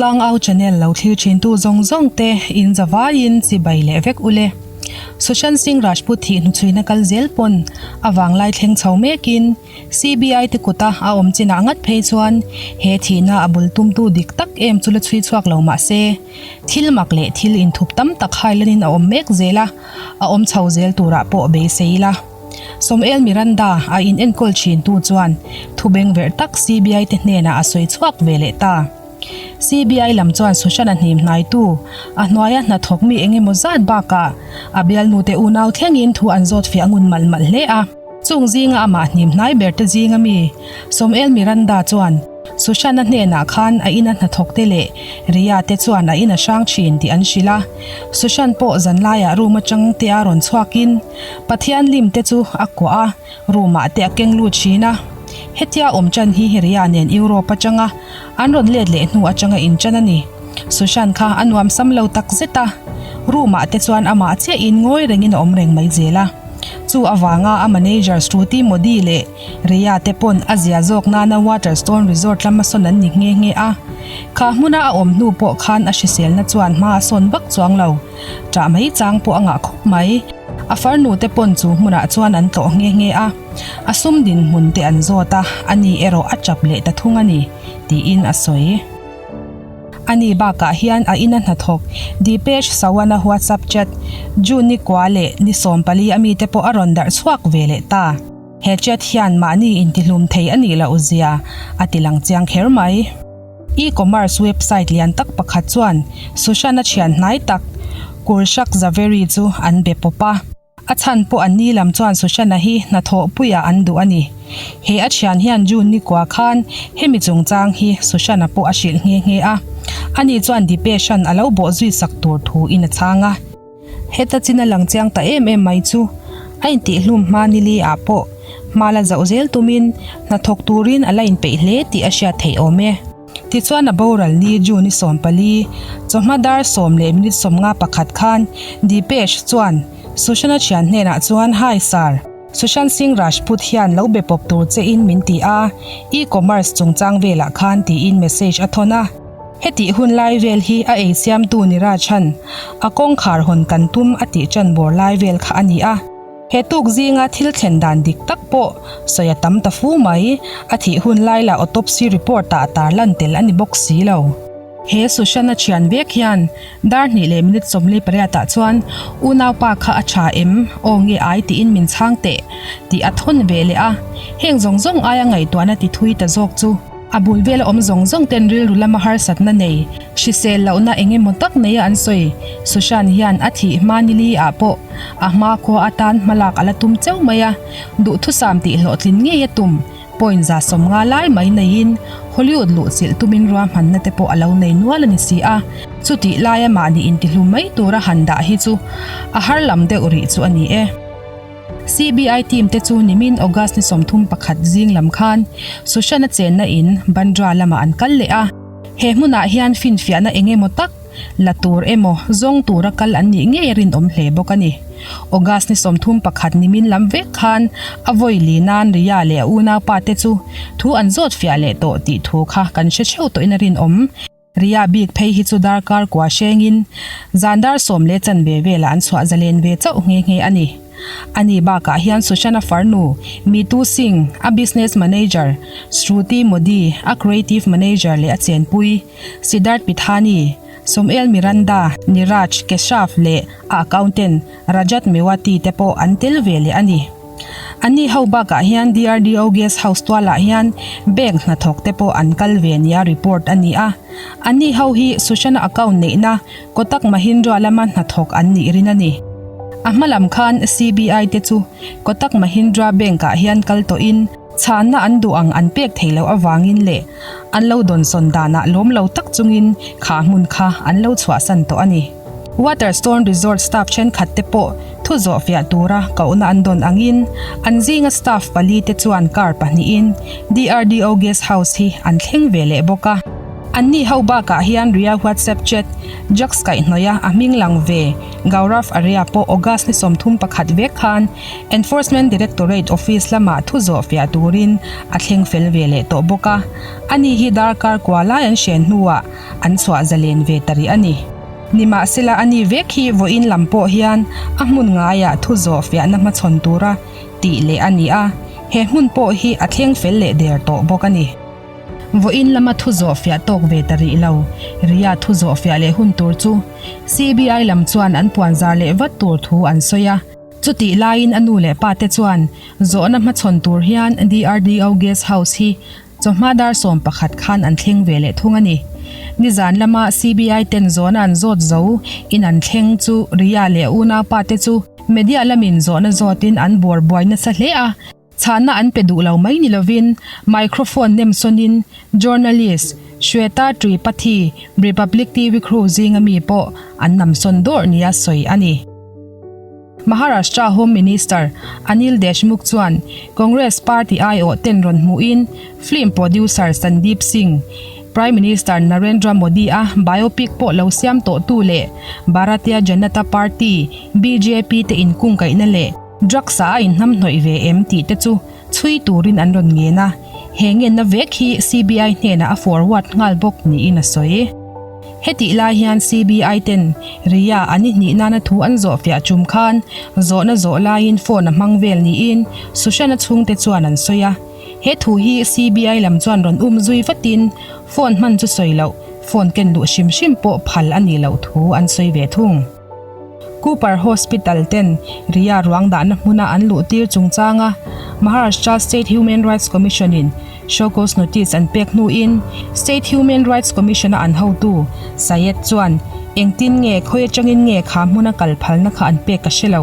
Tlangau channel lo thlir thintu zawng zawng te in zavaiin chibai leh vek ule. Sushant Singh Rajput thih hnuchhuina kal zel pawn a vanglai thleng chho mekin CBI te kuta a awm chinah ngat phei chuan he thihna a bul tumtu dik tak em chu la chhui chhuak lo mah se thil mak leh thil inthup tam tak hailanin a awm mek zel a, a awm chho zel turah pawh beisei ila. Samuel Miranda a in enkawl thin tu chuan thu bengverh tak CBI te hnenah a sawi chhuak ve leh ta. CBI lam chuan Sushant-a hnim hnaitu, a hnuaia hnathawk mi eng emaw zat bakah a bialnu te unau thlengin thu an zawt fiah ngun malh malh hle a. Chung zinga amah hnim hnai ber te zinga mi Samuel Miranda chuan Sushant-a hnenah khan a ina hnathawk te leh Riya te chuan a in a hrang thin tih an hrilh a. Sushant pawh zanlaiah room atang te a rawn chhuakin Pathian lim te chu a kuah a, room ah te a keng lut thin a. Hetia awm chan hi Riya nen Europe atanga an rawn let leh hnu atanga inchan a ni. Sushant kha a nuam sam lo tak zet a, room ah te chuan amah chiahin ngawi rengin a awm reng mai zel a. Chu avanga a manager Shruti Modi leh Riya te pawn a zia zawk nana Waterstone Resort lama sawn an ni nghe nghe a. Kha hmuna a awm hnu pawh khan a hriselna chuan hma a sawn vak chuang lo. Ṭah mai chang pawh a ngah khawp mai. A farnu te pawn chu hmunah chuan an tlawh nghe nghe a. A sum dinhmun te an zawt a, ani erawh a ṭap leh ta thung a ni, tiin a sawi. Ani bakah hian a ina hnathawk Deepesh Sawan-a WhatsApp chat June ni kua leh ni 14 a mite pawh a rawn darh chhuak ve leh ta. He chat hian mahni intihlum thei a nih loh zia a ti lang chiang kher mai. E-commerce website lian tak pakhat chuan Sushant-a thian hnai tak Kurshak Zaveri chu an be pawp a. A chhan pawh an ni lam chuan Sushant-a hi hnathawhpuiah an duh a ni. He a thian hian June ni kua khan hemi chungchang hi Sushant-a pawh a hrilh nghe nghe a. Ani chuan Dipesh-a'n a lo bawh zui sak tur thu in a chhang a. Heta chin a lang chiang ta em em mai chu a intihhlum hma nili ah pawh hma la zauh zel tumin hnathawk turin a la inpeih hle tih a hriat theih awm e. Tichuan a boral ni June i 14, chawhma dar 10:51 khan Deepesh chuan Sushant-a thian hnenah chuan Hi Sir, Sushant Singh Rajput hian lo be pawp tur che in min ti a, e-commerce chungchang velah khan tiin message a thawn a. Hetih hun lai vel hi a ei siamtu Niraj han a kawngkhar hawn kan tum a tih ṭan bawr lai vel kha a ni a. He tuk zinga thil thlen dan dik tak pawh sawi a tam ta fu mai, a thih hun lai lah autopsy report ah tarlan tel a ni bawk si lo. He Sushant-a thian vek hian dar 2:48 ah chuan unaupa kha a tha em, aw nge ai tiin min chhang teh tih a thawn ve leh a, heng zawng zawng aia ngaihtuahna ti thui ta zawk chu. A bul vela awm zawng zawng ten rilru lama harsatna nei, hrisel lohna eng emaw tak neia an sawi. Sushant hian a thih hma nili ah pawh a hma khua atan hmalak a la tum cheu mai a, duhthusam tih hlawhtlin ngei a tum, point 150 lai mai neiin Hollywood luhchilh tumin ruahmanna te pawh a lo nei nual a ni si a, chutih laia mahni intihlum mai tura han dah hi chu a har lam deuh rih chu a ni e. CBI team te chu nimin August ni 31 zing lam khan Sushant-a chenna in Bandra lamah an kal leh a. He hmunah hian finfiahna eng emaw tak la tur emaw zawng tura kal an nih ngei a rinawm hle bawk a ni. August ni 31 nimin lam vek khan a vawi li nan Riya leh a unaupa te chu thu an zawt fiah leh tawh tih thu kha kan hre theuh tawhin a rinawm. Riya bik phei hi chu darkar kua hrengin zan dar sawm leh chanve velah an chhuah zalen ve chauh nghe nghe a ni. Ani bakah hian Sushant-a farnu Mitu Singh, a business manager, Shruti Modi, a creative manager leh a chenpui, Siddharth Pithani, Somail Miranda, Niraj Keshav leh a accountant Rajat Mewati te pawh an tel ve leh a ni. Anni ho bakah hian DRDO Guest House tualah hian bank hnathawk te pawh an kal ve nia report a ni a. Anni ho hi Sushant-a account neihna Kotak Mahindra lama hnathawk an nih rin a ni. A hma lam khan CBI te chu Kotak Mahindra Bank ah hian kal tawhin chhanna an duh ang an pek theih loh avangin leh an lo dawnsawn danah lawm lo tak chungin kha hmun kha an lo chhuahsan tawh a ni. Waterstone Resort staff thenkhat te pawh thu zawh fiah tura kohna an dawn angin an zinga staff pali te chuan car pahnihin DRDO Guest House hi an thleng ve leh bawk a. Anni ho bakah hian Ria WhatsApp chat, drugs kaihhnawih a a hming lang ve Gaurav Arya pawh August ni 31 vek khan Enforcement Directorate office lamah thu zawh fiah turin a thleng fel ve leh tawh bawk a. Ani hi darkar kua lai an hren hnuah an chhuah zalen ve ta rih a ni. Nimahsela ani vek hi vawiin lam pawh hian a hmun ngaiah thu zawh fiahna hmachhawn tura tih leh a ni a, he hmun pawh hi a thleng fel leh der tawh bawk a ni. Vawiin lama thu zawh fiah tawk ve ta rih lo. Ria thu zawh fiah leh hun tur chu CBI lam chuan an puan zar leh vat tur thu an sawi a. Chutih laiin a nu leh pa te chuan zawhna hmachhawn tur hian DRDO Guest House hi chawhma dar 11 khan an thleng ve leh thung a ni. Nizan lama CBI ten zawhna an zawt zo in an thleng chu Ria leh a unaupa te chu media lamin zawhna zawtin an bawr buai nasa hle a. Chhahna an pe duh lo mai ni lovin microphone nem sawnin journalist Shweta Tripathi, Republic TV crew zinga mi pawh an nam sawn dawrh nia sawi a ni. Maharashtra Home Minister Anil Deshmukh chuan Congress party aiawh ten rawn hmuhin film producer Sandeep Singh, Prime Minister Narendra Modi-a biopic pawh lo siam tawhtu leh Bharatiya Janata Party, bjp, te inkungkaihna leh Drugs ah a inhnamhnawih ve em tih te chu chhui turin an rawn ngen a, he ngenna vek hi CBI hnenah a forward nghal bawk niin a sawi. Hetih lai hian CBI ten Riya an i hnih nana thu an zawhfiah tum khan zawhna zawh laiin phone a hmang vel niin Sushant-a chhungte chuan an sawi a. He thu hi CBI lam chuan rawn um zui vatin phone hman chu sawi loh, phone ken luh hrim hrim pawh phal a nih loh thu an sawi ve thung. Cooper Hospital ten Riya ruang dahna hmuna an luh tir chungchanga Maharashtra State Human Rights Commission in show cause notice an pek hnuin State Human Rights Commission a an hotu Syed chuan engtin nge khawi atangin nge kha hmuna kal phalna kha an pek ka hre lo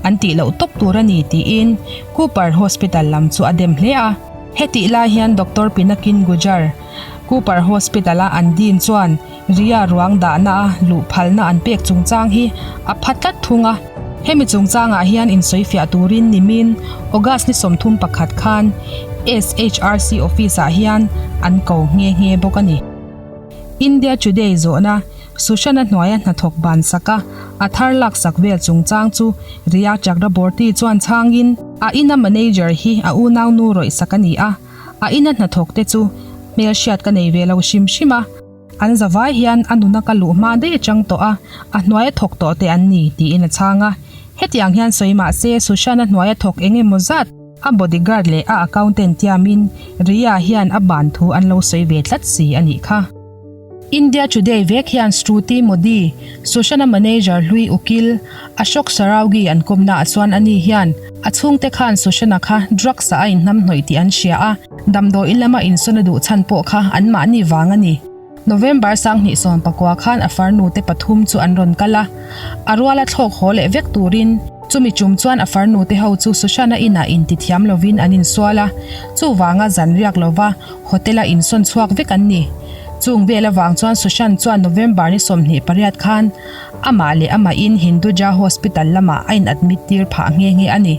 an tih loh tawp tur a ni tiin Cooper Hospital lam chu a dem hle a. Hetih lai hian Doctor Pinakin Gujar, Cooper Hospital a an din chuan Ria ruang dahna a luh phalna an pek chungchang hi a pha tlat thung a. Hemi chungchangah hian insawifiah turin nimin August ni 31 khan SHRC office ah hian an ko nghe nghe bawk a ni. India Today zawhna Sushant-a hnuaia hnathawk ban sak a, a thar laksak vel chungchang chu Ria Chakraborty chuan chhangin a ina manager hi a unaunu rawih sak a ni a, a ina hnathawk te chu hmelhriat ka nei ve lo hrim hrim a. An zavai hian a nuna ka luh hma daih atang tawh a, a hnuaia thawk tawh te an ni, tiin a chhang a. Hetiang hian sawi mah se, Sushant-a hnuaia thawk eng emaw zat, a bodyguard leh a accountant tiamin Riya hian a ban thu an lo sawi ve tlat si a nih kha. India Today vek hian Shruti Modi, Sushant-a manager hlui ukil Ashok Saraogi an kawmnaah chuan ani hian a chhungte khan Sushant-a kha drugs-ah a inhnamhnawih tih an hria a, Damdawi lama insawn a duh chhan pawh kha anmahni vang a ni. November 2019 khan a farnu te pathum chu an rawn kal a, a ruala thlawk haw leh vek turin. Chumi tum chuan a farnu te ho chu Sushana inah intithiam lovin an insual a, chuvanga zan riak lova hotel-a insawn chhuak vek an ni. Chung vel avang chuan Sushan chuan November ni 28 khan amah leh amahin Hinduja Hospital lamah a in admit tir phah nghe nghe a ni.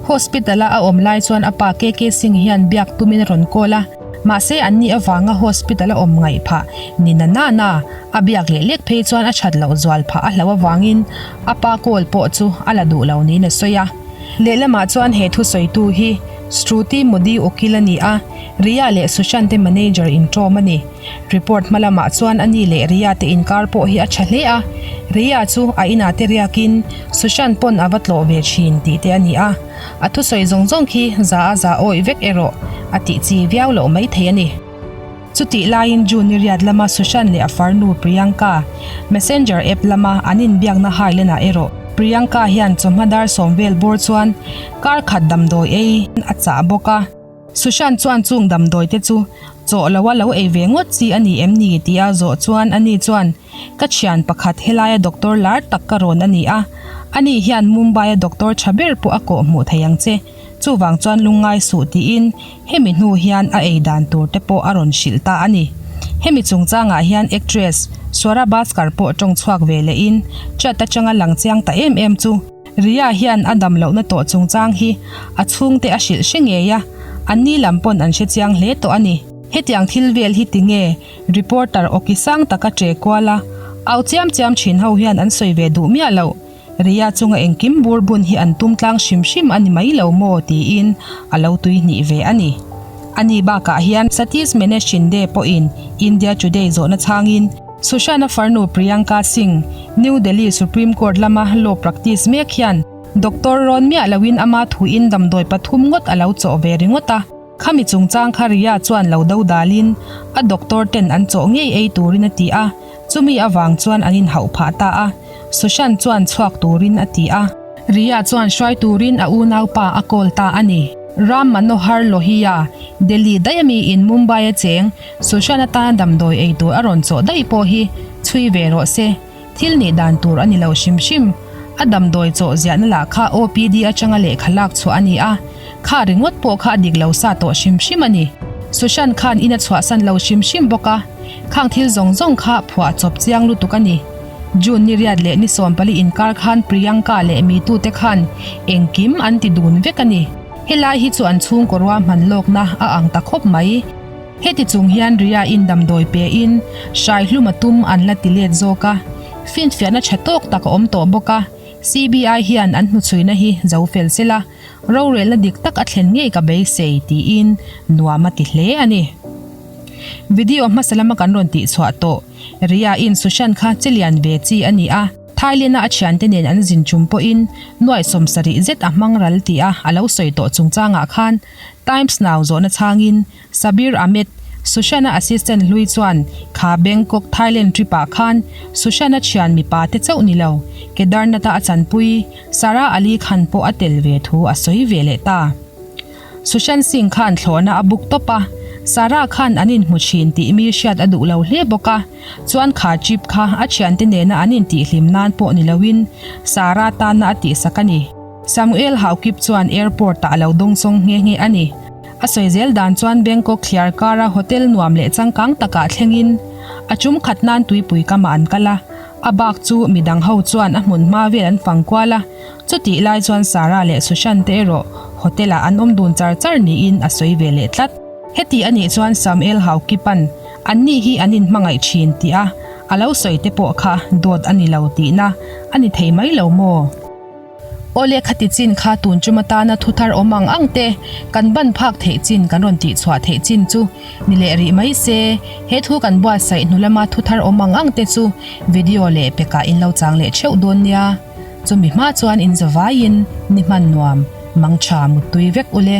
Hospital-a a awm lai chuan a pa KK Singh hian biak tumin a rawn call a, mahse anni avanga hospital-a awm ngaih phah ni na na na a biak leh lek phei chuan a that loh zual phah a hlauh avangin a pa call pawh chu a la duh lo niin a sawi a. Lehlamah chuan he thusawitu hi Shruti Modi ukil a ni a, Riya leh Sushant te manager inṭawm a ni. Report hma lamah chuan ani leh Riya te inkar pawh hi a tha hle a, Riya chu a inah te riakin Sushant pawn a va tlawh ve thin tih te a ni a, a thusawi zawng zawng khi za a za awih vek erawh a tih chi viau loh mai thei a ni. Chutih laiin June ni riat lama Sushant leh a farnu Priyanka Messenger app lama an inbiakna hailenah erawh Priyanka hian chawhma dar sawm vel bawr chuan kar khat damdawi ei a chah bawk a. Sushant chuan chung damdawi te chu chawh lo a lo ei ve ngawt chi a ni em ni tih a zawh chuan ani chuan ka thian pakhat helaia doctor lar tak ka rawn a ni a, ani hian Mumbai a doctor tha ber pawh a kawh hmuh thei ang che, chuvang chuan lungngai suh tiin hemi hnu hian a ei dan tur te pawh a rawn hrilh ta a ni. Hemi chungchangah hian actress Swara Bhaskar pawh tawng chhuak ve lehin chat atanga lang chiang ta em em chu Riya hian a dam lohna tawh chungchang hi a chhungte a hrilh hre ngei a, anni lam pawn an hre chiang hle tawh a ni. Hetiang thil vel hi tinge reporter awki sang taka che kual a, au chiam chiam thin ho hian an sawi ve duh miah loh. Ria chunga engkim bur bun hi an tum tlang hrim hrim a ni mai lo maw tiin a lo tui hnih ve a ni. Ani bakah hian Satish Mene Shinde pawhin India Today zawhna chhangin Sushant-a farnu Priyanka Singh, New Delhi Supreme Court lama law practice mek hian doctor rawn miah loin ama thuin damdawi pathum ngawt a lo chawh ve ringawt a. Khami chungchang kha Ria chuan lo do dalin a doctor ten an chawh ngei ei turin a ti a, chumi avang chuan an inhauh phah ta a, Sushant chuan chhuak turin a ti a. Ria chuan hruai turin a unaupa a call ta a ni. Ram Manohar Lohia, Delhi daih ami in Mumbai a cheng, Sushant atana damdawi ei tur a rawn chawh daih pawh hi chhui ve rawh se. Thil nih dan tur a ni lo hrim hrim. A damdawi chawh ziahna lah kha OPD atanga lehkha lak chhuah a ni a, kha ringawt pawh kha a dik lo sa tawh hrim hrim a ni. Sushant khan in a chhuahsan lo hrim hrim bawk a, khang thil zawng zawng kha phuah chawp chiang lutuk a ni. June ni riat leh ni 14 inkar khan Priyanka leh mitute khan engkim an ti dun vek a ni. Helai hi chu an chhungkaw ruahman lawkna a ang ta khawp mai. Heti chung hian Ria in damdawi pe in hrai hlum a tum an la ti let zawk a, finfiahna tha tawk tak a awm tawh bawk a, CBI hian an hnuchhuina hi zo fel sela, rorelna dik tak a thlen ngei ka beisei tiin nuam a ti hle a ni. Video hmasa lama kan rawn tihchhuah tawh Ria in Sushant kha che lian ve chi a ni a, Thailand-a a thiante nen an zin chung pawhin nuaih 70 zet a hmang ral tih a a lo sawi tawh chungchangah khan Times Now zawhna chhangin Sabir Ahmed, Sushant-a assistant hlui chuan kha Bangkok, Thailand trip-ah khan Sushant-a thian mipa te chauh ni lo, Kedarnath-a a chanpui Sara Ali Khan pawh a tel ve thu a sawi ve leh ta. Sushant Singh khan thlawhna a book tawp a, Sara khan an inhmu thin tih mi hriat a duh lo hle bawk a, chuan kha trip kha a thiante nena an intihhlim nan pawh ni loin Sara tana a tihsak a ni. Samuel Haokip chuan airport-ah a lo dawngsawng nghe nghe a ni. A sawi zel dan chuan Bangkok thliar kara hotel nuam leh changkang takah thlengin a tum khat nan tuipui kamah an kal a, a bak chu midang ho chuan a hmun hma vel an fang kual a, chutih lai chuan Sarah leh Sushant te erawh hotel ah an awm dun char char niin a sawi ve leh tlat. Heti a nih chuan Samuel Haukipan anni hi an inhmangaih thin tih a a lo sawi te pawh kha dawt a ni lo tihna a ni thei mai lo maw? Awle khati chin kha tun tum atana thu thar awm ang ang te kan ban phak theih chin kan rawn tih chhuah theih chin chu ni leh rih mai se, he thu kan buatsaih hnu lama thu thar awm ang ang te chu video leh pekah in lo chang leh theuh dawn nia. Chumi hma chuan in zavaiin ni hman nuam, mangtha muttui vek ule.